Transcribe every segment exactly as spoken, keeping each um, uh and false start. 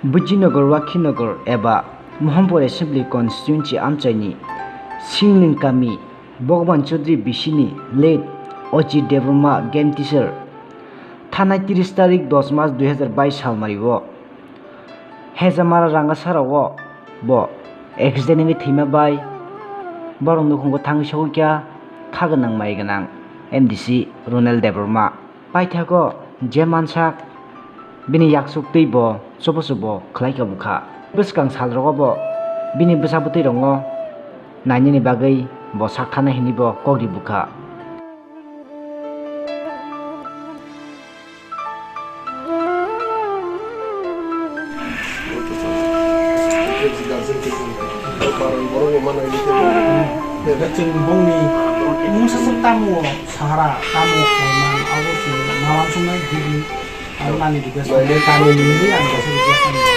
Bujinagar Wakhinogor eba Mohanpur Assembly Constituency amchaini Singling kami Bhagwan Chaudhary bisini late Ajit Debbarma game teacher thanai tris tarik dos mas dui hazar bais salmario Hejamara Rangasarao bo accident wngwi thwima bai borok nukhungo thangwi sogwi kha kha gwnang mai gwnang M D C Ronel Debbarma. Paithago je mansak bini yaksuk twi bo chubo chubo khlai ka bukha. Bwskang salrogo bo bini bwsa bwtwi rokno nainani bagwi bo sak thana hinwi bo kok ri bukha. Chwng bongni mungsa se tamo sahara tamo kaiman abo chwng malam sungnai guri ang nani request kaiman tamo nini ang jasa request kaiman.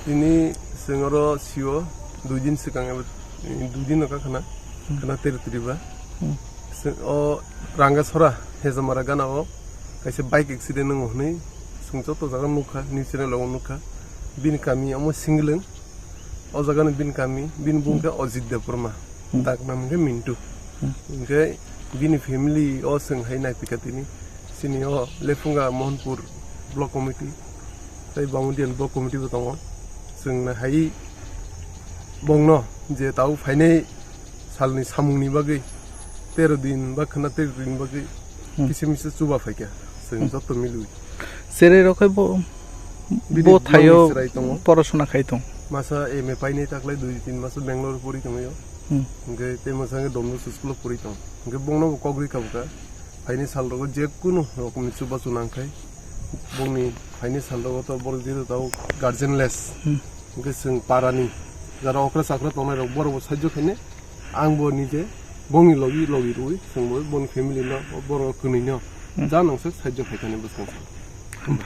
Tini chwng oro sio dui din swkang eba dui din no kakhna khna ter triba. O Rangasora Hejamara gana o kaisa bike accident wngo hwnwi chwng joto jaga nukha, news channel o nukha. Bini kami omo Singlwng. O jaga ni bini kami, bini bung khe Ajit Debbarma, dak nam khe Mintu. Hinkhe bini family o chwng hai naipikha tini. Chini o Lephunga Mohanpur Block Committee tei Bamudian Block Committee bo tongo. Chwng na hai bongno je tau phainai salni samungni bagwi tero din ba khwna tero din bagwi kisa misa chuba phaikha chwng joto milwi. Cherai rok hai bo, bo thaio porosona khai tong. Masa M A painai taklai dui tin masa Bangalore pori tongwi o. Hinkhe tei masa hinkhe Don Bosco school o pori tong. Hinkhe bongno bo kok rwi kha bwkha. Phaini sal rogo je kunu rokomni chubachu nangkhai bongni phaini sal rogo to borok jeto tao guardianless. Hinkhe chwng parani jara okra chakra tongnai rok borok bo sahajyo khainai. Ang bo nije bongni logi logi rwui chwng bo boni family no borok kwnwi no ja nangsak sahajyo khaikani bwskang sal.